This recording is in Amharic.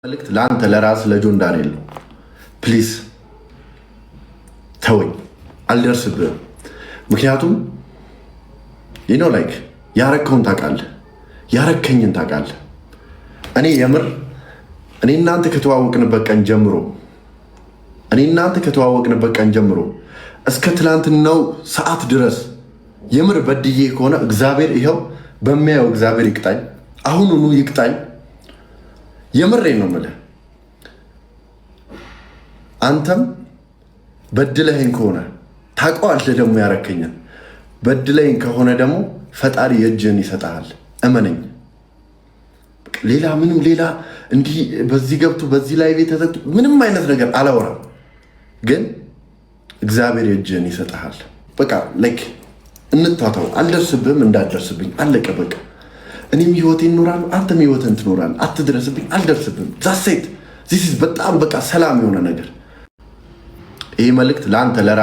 መልእክት ለአንተ ለራስ ለጆን ዳንኤል ነው። Please ተወኝ፣ አልደርስብህም። ምክንያቱም like ያረከውን ታውቃለህ፣ ያረከኝን ታውቃለህ። እኔ የምር እኔ እናንተ ከተዋወቅንበት ቀን ጀምሮ እኔ እናንተ ከተዋወቅንበት ቀን ጀምሮ እስከ ትናንትናው ሰዓት ድረስ የምር በድዬ ከሆነ እግዚአብሔር ይኸው በሚያየው እግዚአብሔር ይቅጣኝ፣ አሁኑኑ ይቅጣኝ። የምሬን ነው የምልህ። አንተም በድለኸኝ ከሆነ ታውቀዋለህ፣ ደግሞ ያረከኝን በድለኸኝ ከሆነ ደግሞ ፈጣሪ የእጅህን ይሰጥሃል። እመነኝ። ሌላ ምንም ሌላ እንዲህ በዚህ ገብቶ በዚህ ላይ ቤት ተዘግቶ ምንም አይነት ነገር አላወራም፣ ግን እግዚአብሔር የእጅህን ይሰጥሃል። በቃ like እንታታው፣ አልደርስብህም፣ እንዳትደርስብኝ፣ አለቀ በቃ። እኔም ህይወቴን እኖራለሁ፣ አንተም ህይወትህን ትኖራለህ። አትድረስብኝ፣ አልደርስብህም። That's it. This is በጣም በቃ ሰላም የሆነ ነገር። ይህ መልእክት ለአንተ ለራ